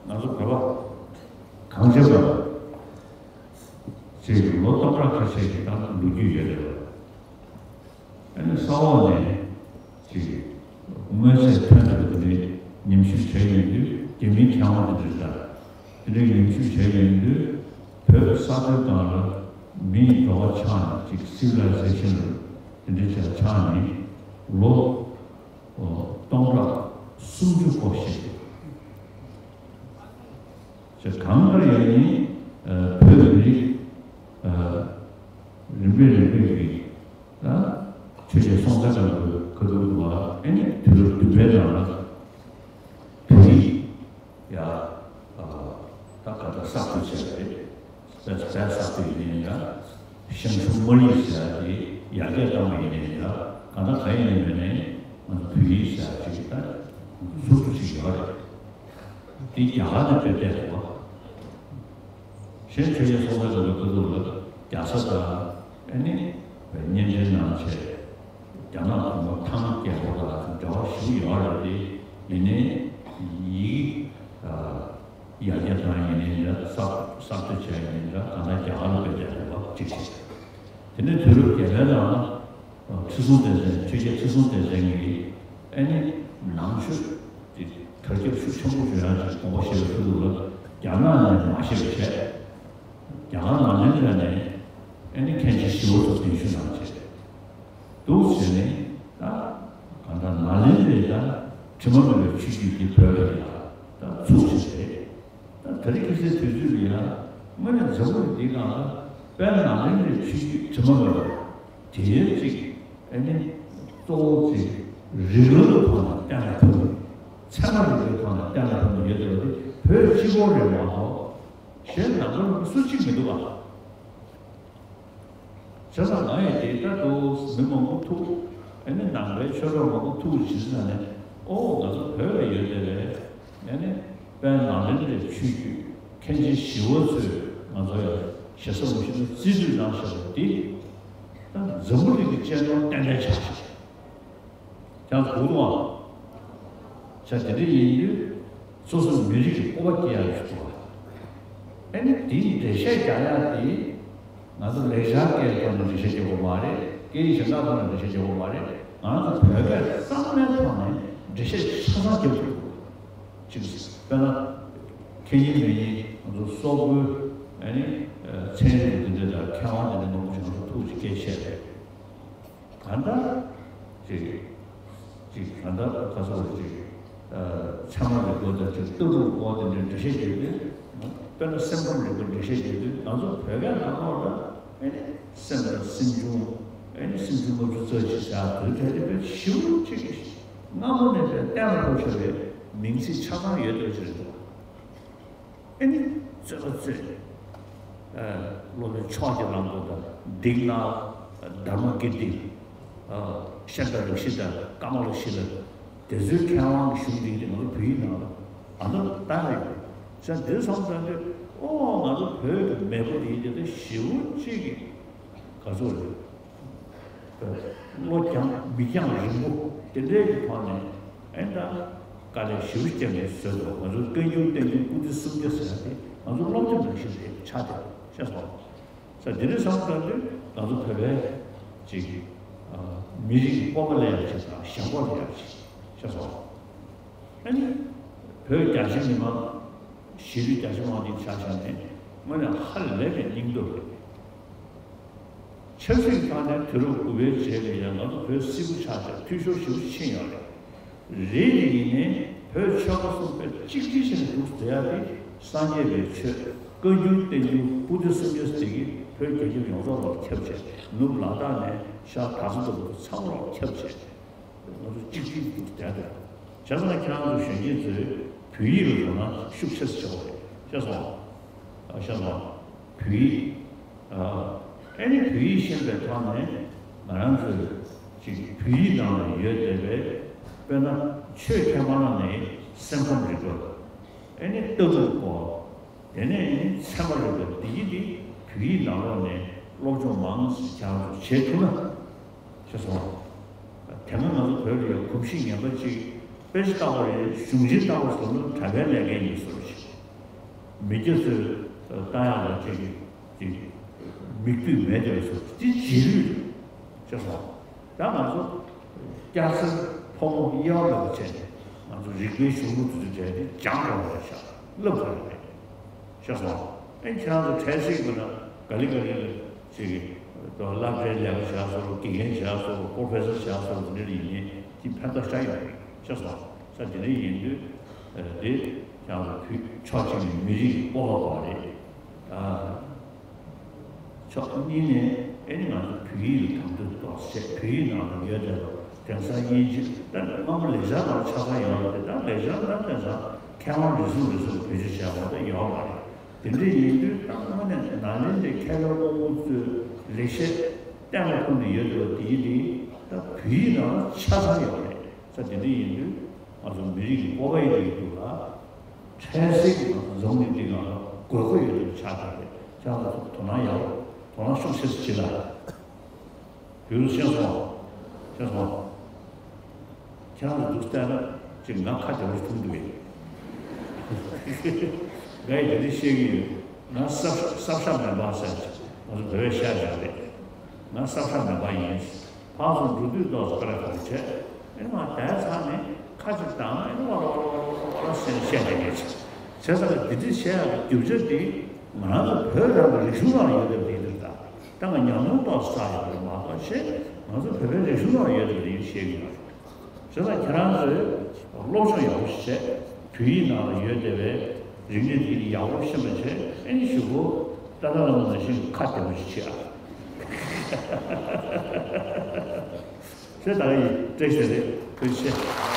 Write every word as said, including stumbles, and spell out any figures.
ང་ཚོ་བོད་པ་གང་བྱེད་པ་ཅིག་ལོ་སྟོང་ཕྲག་ཁ་ཤས་ཀྱི་ད་ལོ་རྒྱུས་ཡོད་རེད་བ། ཨ་ནི་ས་འོག་ནས་ཅིག་དངོས་རྫས་ཐོན་ཐུབ་པ་དེ་འདྲའི་ཉམས་ཞིབ་བྱས་ཡོང་དུས། རྒྱ་མིའི་མཁས་དབང་དེ་འདྲ་དང་དེ་འདྲའི་ཉམས་ཞིབ་བྱས་ཡོང་དུས། བོད་ས་མཐོའི་སྒང་ལ་མིའི་འགྲོ་བ་ཆགས་ནས་ཅིག་སི་ཝི་ལའི་ཟེ་ཤན་ལ་དེ་འདྲའི་ཆགས་ནས་ལོ་སྟོང་ཕྲག་སུམ་ཅུ་འཁོར་ཞིག་ཅེས། གང་ལྟར་ཡང་ནི་བོད་མི་རིགས་རིམ་པས་རིམ་པས་ཀྱིས་ད་ཆོས་རྒྱལ་སྲོང་བཙན་སྒམ་པོའི་ཁ་ཐུག་ཏུ་བ་ཨེ་ནི་དུས་རབས་བདུན་པའི་ནང་ལ་བོད་ཡིག་ཡ་ད་ག་ད་གསར་གཏོད་བྱས་པ་རེད། བོད་གསར་གཏོད་ཡིན་ནའི་འདྲ། ཞང་ཞུང་སྨར་ཡིག་ཟེར་ཡ་དེ་ཡར་རྒྱས་བཏང་བ་ཡིན་ནའི་འདྲ། གང་ལྟར་གང་ཡིན་ནའི་མིན་ནའི་ང་ཚོ་བོད་ཡིག་ཟེར་ཡ་ཅིག་ད་ཟུར་དུ་ཅིག་ཡོད་རེད། དེ་རྒྱ་གར་ནས་བོད་བསྡད་འདུག་བ། གཞན་ཆོས་རྒྱལ་སྲོང་བཙན་སྒམ་པོའི་སྐབས་སུ་ལ་རྒྱ་བཟའ་དང་ཨ་ནི་བའི་གཉེན་འབྲེལ་གནང་བྱས། རྒྱ་ནག་གོང་མ་ཐང་རྒྱལ་པོ་དང་འབྲེལ་བ་ཞུ་ཡོད་རེད་དེ། ཡིན་ནའི་ཡིག་ཡར་རྒྱས་བཏང་ཡིན་ནའི་འདྲ། གསར་གསར་གཏོད་བྱས་ཡིན་ནའི་འདྲ། གང་ལྟར་རྒྱ་གར་ལ་བོད་བསྡད་འདུག་བ་གཅིག་བྱས། དེ་ནས་དུས་རབས་བརྒྱད་པའི་ནང་ལ། ཁྲི་སྲོང་ལྡེ་བཙན། ཆོས་རྒྱལ་ཁྲི་སྲོང་ལྡེ་བཙན་གྱིས་ཨ་ནི་ནང་ཆོས་དེ་དར་ཁྱབ་ཤུགས་ཆེན་པོ་བྱུང་ཡག་གི་དགོངས་པ་བཞེས་པའི་ཁྲོད་དུ་ལ་རྒྱ་ནག་ནས་མ་ཤེས་པ་བྱས། རྒྱ་གར་ནཱ་ལེནྡྲ་ནས་ཨ་ནི་མཁན་ཆེན་ཞི་བ་འཚོ་གདན་ཞུ་གནང་བྱས་འདུག་ཟེར་ནས། ད་གང་ལྟར་ནཱ་ལེནྡྲའི་ད་དྲི་མ་མེད་པའི་ཆོས་བརྒྱུད་འདི་བོད་ལ་ཡང་ད་ཚུགས་བཞིན་རེད། ད་དེ་རིང་ཁ་སང་དུས་ཚོད་ལ་ཡང་དངོས་གནས་འཛམ་བུ་གླིང་འདིའི་སྒང་ལ་དཔལ་ནཱ་ལེནྡྲའི་ཆོས་བརྒྱུད་དྲི་མ་མེད་པ་དེའི་ཅིག་ཨ་ནི་གཙོ་བོ་ཅིག་རིགས་ལམ་གྱི་ཐོག་ནས་གཏན་ལ་ཕབ་ནས། ཚད་མ་རིག་པའི་ཐོག་ནས་གཏན་ལ་ཕབ་ནས་ཡོད་བསྡད་པ་དེ་བོད་གཅིག་པོ་རེད་མ་གཏོགས་གཞན་ནང་པ་སུ་གཅིག་མི་འདུག་ག། བྱས་ཙང་ང་ཡི་དེ་ལྟར་དུ་མི་མང་པོ་ཐུག་ཨ་ནི་ནང་པའི་ཆོས་གྲོགས་མང་པོ་ཐུག་ཕྱིན་ཙང་ནས། ཨོ་ང་ཚོ་བོད་ལ་ཡོད་བསྡད་པའི་ཨ་ནི་དཔལ་ནཱ་ལེནྡྲའི་ཆོས་བརྒྱུད་མཁན་ཆེན་ཞི་བ་འཚོས་ང་ཚོ་ཡང་ཞེ་ས་མ་ཞུ་ན་རྩིས་སྤྲོད་གནང་བཞག་པ་འདི་ད་འཛམ་བུ་གླིང་གི་སྤྱི་ནོར་ཏན་ཏན་ཆགས་ཤིང་། ཀྱང་གོ་འདུག་ཨང་། བྱས་དེ་འདྲ་ཡིན་དུས་སོ་སོ་མི་རིགས་ཀྱི་སྤོབས་པ་སྐྱེ་ཡག་ཞིག་འདུག་ཨ། ཨ་ནི་དེའི་འགྲེལ་བཤད་རྒྱག་ཡག་དེ་ང་ཚོ་ལེགས་སྦྱར་སྐད་ཐོག་ནས་འགྲེལ་བཤད་རྒྱག་དགོས་མ་རེད། སྐད་ཡིག་གཞན་དག་ཐོག་ནས་འགྲེལ་བཤད་རྒྱག་དགོས་མ་རེད། ང་ཚོ་བོད་སྐད་གཙང་མའི་ཐོག་ནས་འགྲེལ་བཤད་ཆ་ཚང་རྒྱབ་ཐུབ་དགོས། གཅིག་དཔེར་ན་མཁས་རྙིང་མེད་རྙིང་ང་ཚོ་སོག་པོའི་ཨ་ནི་ཚན་རིག་འདི་འདྲ་དང་མཁས་དབང་འདི་འདྲ་མང་པོ་ཞིག་ང་ཚོ་ཐུགས་ཀྱི་སྐད་བཤད་རེད། གང་ལྟར་ཅིག་ཅིག་གང་ལྟར་ཁ་སོགས་ཅིག་ཚད་མ་རིག་པ་དང་ཅིག་ལྟ་གྲུབ་སྐོར་དེ་འདྲའི་འགྲེལ་བཤད་བྱེད་དུས། དཔེར་ན་སེམས་ཁམས་རིག་པའི་འགྲེལ་བཤད་བྱེད་དུས་ང་ཚོ་བོད་སྐད་ནང་ལོགས་ལ་ཨེ་ནི་སེམས་དང་སེམས་བྱུང་ཨེ་ནི་སེམས་བྱུང་ལྔ་བཅུ་རྩ་གཅིག་ཟེར་དུས་དེ་རིག་པའི་ཞིབ་ཅིག་སྔ་མོ་ནས་པའི་གཏན་ལ་ཕབ་བཞག་པའི་མིང་ཚིག་ཆ་ཚང་ཡོད་དོ་ཅི་རེད་འདུག་ཨེ་ནི་རྩོད་པ་རྩོད། ཨ། སློབ་དཔོན་ཕྱོགས་ཀྱི་གླང་པོ་དང་། སྡིག་ནག་དྷརྨ་ཀིརྟི། ཨ། ཤཱནྟ་རཀྵི་དང་ཀ་མ་ལ་ཤཱི་ལ། དེ་ཚོའི་མཁས་དབང་གི་གཞུང་འདི་ང་ཚོ་བོད་ཡིག་ནང་ལ་ཨ་ནི་བཏགས་ཡོད། བྱས་འདི་སོང་ཙང་དུས་ཨོ་ང་ཚོ་བོད་ཀྱི་མེས་པོ་འདི་དེ་ལྟར་ཞེ་པོ་ཅིག་གི་ག་ཚོད་རེད། བློ་རྒྱང་མིག་རྒྱང་རིང་པོ་དེ་འདྲའི་གི་ཐོག་ནས་ཨེ་ད་དཀའ་ལས་ཞེ་པོ་བརྒྱབ་ནས་བཟོས་འདུག་ང་ཚོའི་བཀའ་འགྱུར་བསྟན་འགྱུར་པོ་ཏི་སུམ་བརྒྱ་ཟེར་ཡ་དེ་ང་ཚོ་སློབ་དེབ་ནང་བཞིན་རེད་ཆགས་བསྡད་ཤེས་སོང་། ས་དེ་རིང་བསམ་བློ་བཏང་དུས་ང་ཚོ་བོད་པའི་ཅིག་ཨ། མི་རིགས་ཀྱི་སྤོབས་པ་སླེབས་ཡག་ཅིག་དང་ཞེན་ཁོག་སླེབས་ཡག་ཅིག་ཤེས་སོང་། ཨ་ནི་བོད་རྒྱ་ཆེ་མི་མང་གཞིས་ལུས་རྒྱ་ཆེ་མི་མང་འདི་ཆ་བཞག་ནས་དངོས་གནས་ཧ་ལས་པའི་སྙིང་སྟོབས་རེད། ཆབ་སྲིད་ཐོག་ནས་དུས་རབས་དགུ་པའི་རྗེས་ལ་ཡང་ང་ཚོ་བོད་སིལ་བུ་ཆགས་ཏེ་འཐུས་ཤོར་ཞེ་པོ་ཕྱིན་ཡོད་རེད། རེད་དེ་ཡིན་ནའི་བོད་ཆོལ་ཁ་གསུམ་པོ་གཅིག་སྒྲིལ་བྱས་ནས་འདུག་བསྡད་ཡ་དེ་སངས་རྒྱས་པའི་ཆོས་བཀའ་འགྱུར་བསྟན་འགྱུར་པོ་ཏི་སུམ་བརྒྱ་ཟེར་གྱི་བོད་རྒྱ་ཁྱབ་ཡོངས་རྫོགས་ལ་ཁྱབ་བྱས། ནུབ་ལ་དྭགས་ནས་ཤར་དར་ས་ལྟ་བུ་ཚང་མ་ལ་ཁྱབ་བྱས། ང་ཚོ་གཅིག་སྒྲིལ་འདུག་བསྡད་དེ། བྱས་ཙང་ཁྱེད་རང་ཚོ་གཞོན་སྐྱེས་ཚོས་བོད་ཡིག་ལ་དོ་སྣང་ཤུགས་ཆེ་ཙམ་བྱེད་དགོས་རེད། ཤེས་སོང་། ཨ། ཤེས་སོང་། བོད་ཡིག་ཨ། ཨེ་ནི་བོད་ཡིག་ཤེས་པའི་ཐོག་ནས་ང་རང་ཚོས་ཅིག་བོད་ཡིག་ནང་ལ་ཡོད་བསྡད་པའི་དཔེར་ན་ཆོས་ཁས་མ་བླངས་ནས་སེམས་ཁམས་རིག་པ། ཨེ་ནི་ལྟ་གྲུབ་སྐོར། དེ་ནས་ནི་ཚད་མ་རིག་པ་འདི་གཉིས་འདི་བོད་ཡིག་ནང་ལོགས་ནས་སློབ་སྦྱོང་མང་ཙམ་ཁྱེད་རང་ཚོས་བྱེད་ཐུབ་ན། ཤེས་སོང་། དེ་སྔ་ང་ཚོ་བོད་ལ་ཡང་གོམས་གཤིས་ངན་པ་གཅིག་དཔེ་ཆ་ལྟ་བ་རེད། གཞུང་ཆེན་ལྟ་བ་ཟེར་ན་གྲྭ་པའི་ལས་འགན་ཡིན་བཟོ་འདྲ་ཞིག་མི་སྐྱ་ཚོས་ལྟ་ཡག་ལ་ཅིག་ཅིག་མིག་ལྟོས་མེད་དེ་བས་སོ་དེ་རྗེས་ལུས་རེད། ཤེས་སོང་། ད་ང་ཚོ་སྐྱ་སེར་ཕོ་མོ་དབྱེ་བ་མེད་པ་བྱས་ནས་ང་ཚོ་རིག་པའི་གཞུང་ལུགས་དེ་ཚོ་བྱས་ཏེ་སྦྱང་དགོས་པ་རེད་ཤག་བསླབ་དགོས་པ་རེད། ཤེས་སོང་། ཨེ་ཁྱེད་རང་ཚོ་འཕྲལ་སེང་དགོས་ན་ག་ལེ་ག་ལེ་ལ་ཅིག་ད་སློབ་གྲྭའི་ལས་ཀ་བྱ་སོང་། དགེ་རྒན་བྱ་སོང་། པོ་རོ་ཕེ་སར་བྱ་སོང་། དེ་འདྲ་ཡིན་ནའི་དེ་ཕན་ཐོགས་ཤ་ཡོད་རེད། ཤེས་སོང་། ས་དེ་འདྲ་ཡིན་དུས་དེ་ཁྱེད་རང་ཚོ་བོད་ཕྱོགས་གཅིག་ནས་མི་རིགས་ཀྱི་སྤོབས་པ་དགོས་རེད། ཕྱོགས་གཉིས་ནས་ཨེ་ནི་ང་ཚོ་བོད་ཡིག་ལ་དམ་དུ་གཏོགས་བྱས། བོད་ཡིག་ནང་ལ་ཡོད་བསྡད་པ་དེང་སང་དབྱིན་ཇི་ད་སྔ་མོ་ལེགས་སྦྱར་ནང་ཆ་ཚང་ཡོད་རེད། ད་ལེགས་སྦྱར་ད་དེང་སང་མཁས་དབང་རེ་ཟུང་རེ་ཟུང་བེད་སྤྱོད་བྱས་པ་ད་ཡོད་མ་རེད། དེ་འདྲ་ཡིན་དུས་ད་དངོས་གནས་ནཱ་ལེནྡྲའི་མཁས་པའི་དབང་པོ་ཚོའི་ལེགས་བཤད་གཏན་ལ་ཕབ་ནས་ཡོད་འདུག་དེ་ཡིན་དུས་ད་བོད་ཡིག་ནང་ཆ་ཚང་ཡོད་རེད། ས་དེ་འདྲ་ཡིན་དུས་ང་ཚོ་མི་རིགས་ཀྱི་སྤོབས་པ་ཡོད་རྒྱུ་ལ། འཕྲལ་སེང་གི་ང་ཚོ་འཛོམས་ནས་འདི་ང་ཚོ་དགོས་མཁོ་ཡོད་དུ་ཆགས་བསྡད་རེད། ཁྱེད་རང་ཚོ་དོ་སྣང་ཡག་དོ་སྣང་ཤུགས་ཆེ་ཙམ་བྱེད་ལ། བོད་རུ་ཤེས་སོང་། ཤེས་སོང་། ཁྱེད་རང་ཚོ་འདུག་བལྟས་ན་ཅིག་ང་ཁ་བདེ་པོ་ཞིག་མཐོང་འདུག་གས། ང་ཡི་དེ་འདྲ་བཤད་ཀྱི་ཡོད། ང་སབ་སབ་ཤ་མེད་པ་ཟེར་ང་ཚོ་བོད་པས་བཤད་བཞག་རེད། ང་སབ་ཤ་མེད་པ་ཡིན། ཕར་ཚུར་འགྲོ་དུས་ཏོག་ཙམ་ཀ་ར་ཀ་ར་བྱས། ཨེ་མ་དེ་ཚང་ནས་ཁ་ཅིག་དང་ཨེ་ཝ་ལ་ཝ་ལ་ཝ་ལ་ཝ་ལ་ཟེར་བཤད་བསྡད་མཁན་ཅིག་བྱས་ཙང་དེ་འདྲ་བཤད་ཡག་གི་རྒྱུ་ཆ་དེ་ང་རང་ཚོ་བོད་རང་གི་རིག་གཞུང་ནང་ཡོད་པའི་དེ་འདྲ་ད་ད་ང་ཉམས་མྱོང་ཏོག་ཙམ་བསགས་ཡོད་པ་མ་གཏོགས་བཤད་ང་ཚོ་བོད་པའི་རིག་གཞུང་ནང་ཡོད་པའི་དེ་བཤད་ཀྱི་ཡོད། བྱས་ཙང་ཁྱེད་རང་ཚོས་སློབ་སྦྱོང་ཡག་པོ་ཞིག་བྱས། བོད་ཡིག་ནང་ལ་ཡོད་བསྡད་པའི་རིག་གནས་དེ་ཡག་པོ་ཤེས་པ་བྱས། ཨེ་ནི་གཞུག་གུ་ཏཱ་ལའི་བླ་མ་ནང་བཞིན་ཁ་བདེ་པོ་ཞིག་བྱེད་ཨ། ཁྱེད་ད་ག་ཡིན། བཀྲ་ཤིས་བདེ་ལེགས། ཐུགས་རྗེ་ཆེ།